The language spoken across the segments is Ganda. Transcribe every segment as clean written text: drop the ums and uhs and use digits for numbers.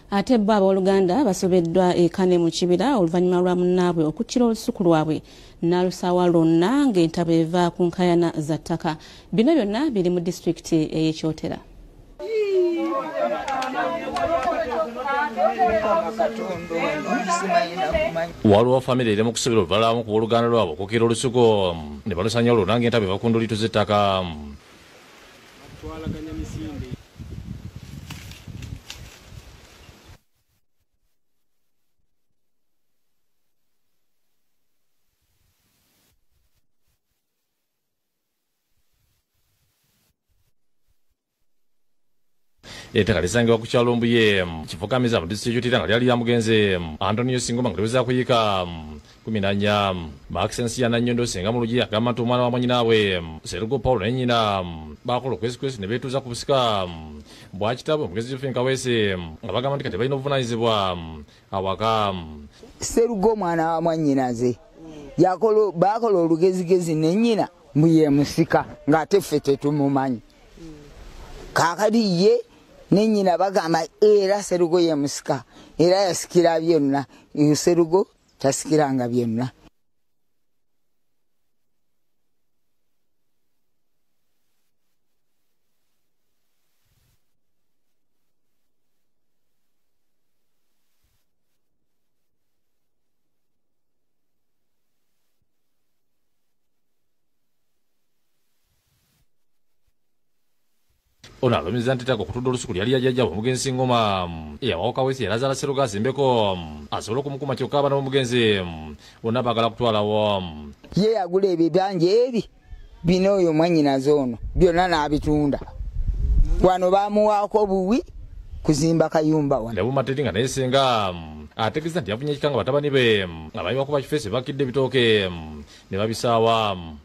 Ate bo abooluganda basobeddwa ekane mu kibira oluvannyuma lwa munnaabwe okukkira olusuku lwabwe n'alusaawa lwonna ng'entabo eva ku nkayana za ttaka. Bino byonna biri mu disitulikiti ey'Ekyotera. Waliwo famire eri mu kusobera oluvalaamu ku booluganda lwabwe okukkira olusuku ne balusanya lwonna ng'entabo eva ku ndulitu z'ettaka. Ettaka lisangibwa ku kyalo Mbuye kifukamiza mu disitulikiti nga lyali lya mugenzi Antonio Singoma nga liweza kuyika 14. Maxence Yanannyondo Ssenga mu Lugi agamba nti omwana wa mwannyinaabwe Serugo Paulo ne nnyina baakola okwesikwesi ne beetuuza ku busika bwa kitaabwe omugenzi Josephine Kaweesi nga bagamba nti kati balina obuvunaanyizibwa awaka. Serugo omwana wa mwannyinaze baakola olugezigezi ne nnyina mbu ye musika ng'ate ffe tetumumanyi. Kaakati ye ne nnyina bagamba era Serugo ye musika era yasikira byonna, Serugo tasikiranga byonna. Ono alumiriza nti ettaka okutunda olusuku lyali lya jjajjaabwe omugenzi Ngoma eyawawo Kaweesi yalazaala Serugo azimbeko asobole okumukuma kyokka abaana b'omugenzi bonna baagala kutwalawo. Ye yagula ebibanja ebi bino oyo mwannyinaze ono byonna n'abitunda. Wano baamuwaako buwi kuzimba kayumba wano. Lebu Matete nga naye ssenga ategeeza nti yafunye ekika nga batabani be abayiwako bakifeesi bakidde ebitooke ne babisaawa.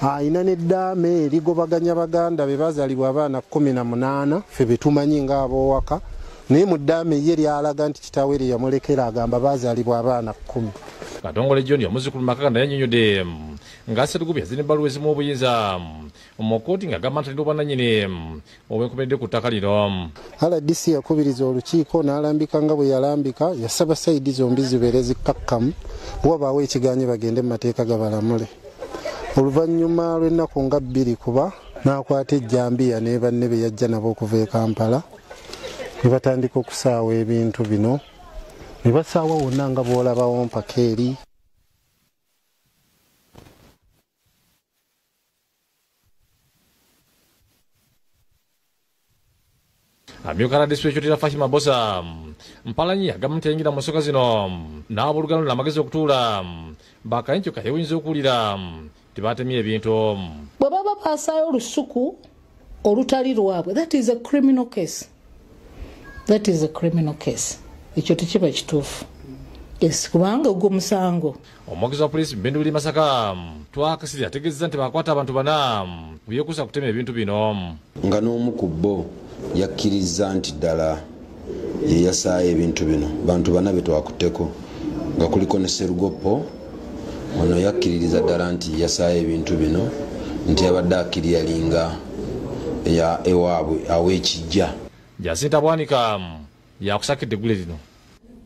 Ayina n'eddaame erigobaganya baganda be bazaalibwa abaana 18 ffe be tumanyi ng'ab'owaka, naye mu ddaame ye lyalaga nti kitaawe lye yamulekera agamba baazaalibwa abaana 10. Katongole John omuzzukulu Makaka naye annyonnyodde nga Serugo bwe yazina ebbaluwa ezimu obuyinza mu kkooti ng'agamba nti alina obwannannyini obwenkomeredde ku ttaka lino. RDC yakubiriza olukiiko n'alambika nga bwe yalambika, yasaba sayidi zombi zibeere zikkakkamu wabaawo ekigaanyi bagende mu mateeka gabalamule. Oluvannyuma lw'ennaku nga 2 kuba n'akwata ejjambiya ne banne be yajja nabo okuva e Kampala ne batandika okusaawa ebintu bino ne basaawa wonna nga bw'olabawo mpaka eri. Amyuka RDC w'ekyotera Fahima Bosa Mpalanyi agamba nti yayingira mu nsonga zino n'abooluganda n'amagezi okutuula bakanye kyokka yeewuunyizza okuwulira tebatemye ebintu. Bwe baba baasaayo olusuku olutali lwabwe, that is a criminal case. That is a criminal case. Ekyo tekiba kituufu. Yes, kubanga ogwo musango. Omwogezi wa poliisi Benduli Masaka Twakasiri ategeezezza nti bakwata abantu 4 ku byekuusa kutema ebintu bino. Nga n'omu ku bo yakkiriza nti ddala ye yasaayo ebintu bino. Bantu 4 be twakutteko nga kuliko ne Serugo Paul, ono yakkiririza ddala nti yasaayo ebintu bino nti yabadde akkiriyalinga ewaabwe aw'ekijja. Jacinta Bwanika yakusakidde eggule lino.